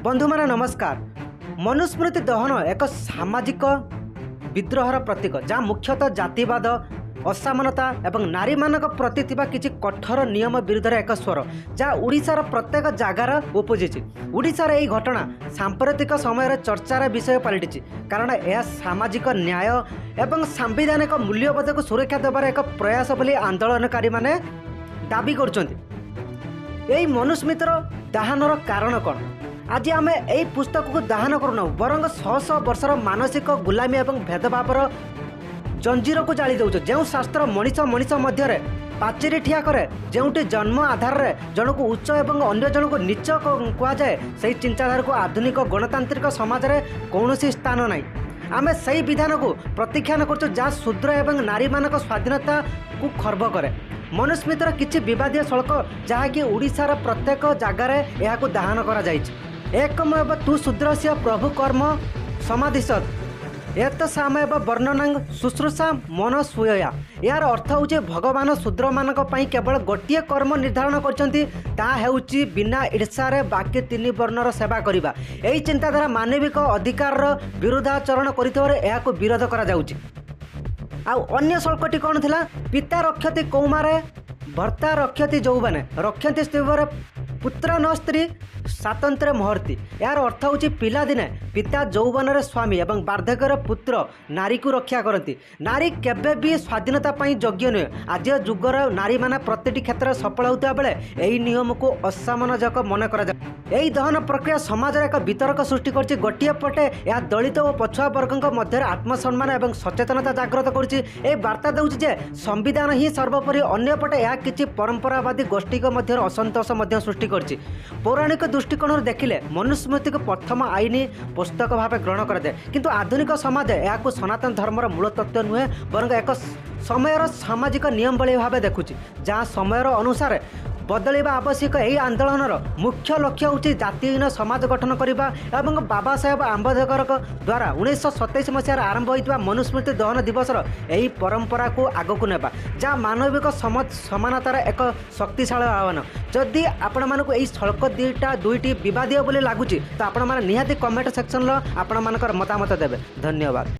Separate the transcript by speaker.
Speaker 1: ବନ୍ଧୁମାନେ ନମସ୍କାର। ମନୁସ୍ମୃତି ଦହନ ଏକ ସାମାଜିକ ବିଦ୍ରୋହର ପ୍ରତୀକ, ଯାହା ମୁଖ୍ୟତଃ ଜାତିବାଦ, ଅସମାନତା ଏବଂ ନାରୀମାନଙ୍କ ପ୍ରତି ଥିବା କିଛି କଠୋର ନିୟମ ବିରୁଦ୍ଧରେ ଏକ ସ୍ୱର, ଯାହା ଓଡ଼ିଶାର ପ୍ରତ୍ୟେକ ଜାଗାରେ ଉପୁଜିଛି। ଓଡ଼ିଶାର ଏହି ଘଟଣା ସାମ୍ପ୍ରତିକ ସମୟରେ ଚର୍ଚ୍ଚାର ବିଷୟ ପାଲଟିଛି, କାରଣ ଏହା ସାମାଜିକ ନ୍ୟାୟ ଏବଂ ସାମ୍ବିଧାନିକ ମୂଲ୍ୟବୋଧକୁ ସୁରକ୍ଷା ଦେବାର ଏକ ପ୍ରୟାସ ବୋଲି ଆନ୍ଦୋଳନକାରୀମାନେ ଦାବି କରୁଛନ୍ତି। ଏହି ମନୁସ୍ମୃତିର ଦାହନର କାରଣ କ'ଣ? ଆଜି ଆମେ ଏହି ପୁସ୍ତକକୁ ଦାହନ କରୁନାହୁଁ, ବରଂ ଶହ ଶହ ବର୍ଷର ମାନସିକ ଗୁଲାମୀ ଏବଂ ଭେଦଭାବର ଜଞ୍ଜିରକୁ ଜାଳି ଦେଉଛୁ। ଯେଉଁ ଶାସ୍ତ୍ର ମଣିଷ ମଣିଷ ମଧ୍ୟରେ ପାଚେରୀ ଠିଆ କରେ, ଯେଉଁଠି ଜନ୍ମ ଆଧାରରେ ଜଣକୁ ଉଚ୍ଚ ଏବଂ ଅନ୍ୟ ଜଣକୁ ନୀଚ କୁହାଯାଏ, ସେହି ଚିନ୍ତାଧାରାକୁ ଆଧୁନିକ ଗଣତାନ୍ତ୍ରିକ ସମାଜରେ କୌଣସି ସ୍ଥାନ ନାହିଁ। ଆମେ ସେହି ବିଧାନକୁ ପ୍ରତ୍ୟାଖ୍ୟାନ କରୁଛୁ ଯାହା ଶୂଦ୍ର ଏବଂ ନାରୀମାନଙ୍କ ସ୍ୱାଧୀନତାକୁ ଖର୍ବ କରେ। ମନୁସ୍ମୃତିର କିଛି ବିବାଦୀୟ ଶ୍ଳୋକ, ଯାହାକି ଓଡ଼ିଶାର ପ୍ରତ୍ୟେକ ଜାଗାରେ ଏହାକୁ ଦାହନ କରାଯାଇଛି। ଏକମେବ ତୁ ଶୂଦ୍ରସ୍ୟ ପ୍ରଭୁ କର୍ମ ସମାଧିସତ୍ ଏତ ସାମେବ ବର୍ଣ୍ଣନାଂ ଶୁଶ୍ରୂଷା ମନସୂୟୟା। ଏହାର ଅର୍ଥ ହେଉଛି, ଭଗବାନ ଶୂଦ୍ରମାନଙ୍କ ପାଇଁ କେବଳ ଗୋଟିଏ କର୍ମ ନିର୍ଦ୍ଧାରଣ କରିଛନ୍ତି, ତାହା ହେଉଛି ବିନା ଈର୍ଷାରେ ବାକି ତିନି ବର୍ଣ୍ଣର ସେବା କରିବା। ଏହି ଚିନ୍ତାଧାରା ମାନବିକ ଅଧିକାରର ବିରୁଦ୍ଧାଚରଣ କରିଥିବାରୁ ଏହାକୁ ବିରୋଧ କରାଯାଉଛି। ଆଉ ଅନ୍ୟ ଶ୍ଳୋକଟି କ'ଣ ଥିଲା? ପିତା ରକ୍ଷତି କୌମାରେ, ଭର୍ତ୍ତା ରକ୍ଷତି ଯୌବନେ, ରକ୍ଷନ୍ତି ସ୍ତ୍ରୀବରେ ପୁତ୍ର ନ ସ୍ତ୍ରୀ ସ୍ୱାତନ୍ତ୍ର୍ୟ ମହର୍ତ୍ତି। ଏହାର ଅର୍ଥ ହେଉଛି, ପିଲାଦିନେ ପିତା, ଯୌବନରେ ସ୍ୱାମୀ ଏବଂ ବାର୍ଦ୍ଧକ୍ୟର ପୁତ୍ର ନାରୀକୁ ରକ୍ଷା କରନ୍ତି। ନାରୀ କେବେ ବି ସ୍ୱାଧୀନତା ପାଇଁ ଯୋଗ୍ୟ ନୁହେଁ। ଆଜିର ଯୁଗର ନାରୀମାନେ ପ୍ରତିଟି କ୍ଷେତ୍ରରେ ସଫଳ ହେଉଥିବା ବେଳେ ଏହି ନିୟମକୁ ଅସମ୍ମାନଜନକ ମନେ କରାଯାଏ। ଏହି ଦହନ ପ୍ରକ୍ରିୟା ସମାଜରେ ଏକ ବିତର୍କ ସୃଷ୍ଟି କରିଛି। ଗୋଟିଏ ପଟେ ଏହା ଦଳିତ ଓ ପଛୁଆ ବର୍ଗଙ୍କ ମଧ୍ୟରେ ଆତ୍ମସମ୍ମାନ ଏବଂ ସଚେତନତା ଜାଗ୍ରତ କରୁଛି, ଏହି ବାର୍ତ୍ତା ଦେଉଛି ଯେ ସମ୍ବିଧାନ ହିଁ ସର୍ବୋପରି। ଅନ୍ୟପଟେ ଏହା କିଛି ପରମ୍ପରାବାଦୀ ଗୋଷ୍ଠୀଙ୍କ ମଧ୍ୟରେ ଅସନ୍ତୋଷ ମଧ୍ୟ ସୃଷ୍ଟି କରିଛି। ପୌରାଣିକ ଦୃଷ୍ଟିକୋଣରୁ ଦେଖିଲେ ମନୁସ୍ମୃତିକୁ ପ୍ରଥମ ଆଇନ ପୁସ୍ତକ ଭାବେ ଗ୍ରହଣ କରାଯାଏ, କିନ୍ତୁ ଆଧୁନିକ ସମାଜ ଏହାକୁ ସନାତନ ଧର୍ମର ମୂଳ ତତ୍ତ୍ୱ ନୁହେଁ, ବରଂ ଏକ ସମୟର ସାମାଜିକ ନିୟମାବଳୀ ଭାବେ ଦେଖୁଛି, ଯାହା ସମୟର ଅନୁସାରେ ବଦଳିବା ଆବଶ୍ୟକ। ଏହି ଆନ୍ଦୋଳନର ମୁଖ୍ୟ ଲକ୍ଷ୍ୟ ହେଉଛି ଜାତିହୀନ ସମାଜ ଗଠନ କରିବା ଏବଂ ବାବା ସାହେବ ଆମ୍ବେଦକରଙ୍କ ଦ୍ୱାରା 1927 ମସିହାରେ ଆରମ୍ଭ ହୋଇଥିବା ମନୁସ୍ମୃତି ଦହନ ଦିବସର ଏହି ପରମ୍ପରାକୁ ଆଗକୁ ନେବା, ଯାହା ମାନବିକ ସମାନତାର ଏକ ଶକ୍ତିଶାଳୀ ଆହ୍ୱାନ। ଯଦି ଆପଣମାନଙ୍କୁ ଏହି ଶ୍ଳୋକ ଦୁଇଟା ଦୁଇଟି ବିବାଦୀୟ ବୋଲି ଲାଗୁଛି, ତ ଆପଣମାନେ ନିହାତି କମେଣ୍ଟ ସେକ୍ସନର ଆପଣମାନଙ୍କର ମତାମତ ଦେବେ। ଧନ୍ୟବାଦ।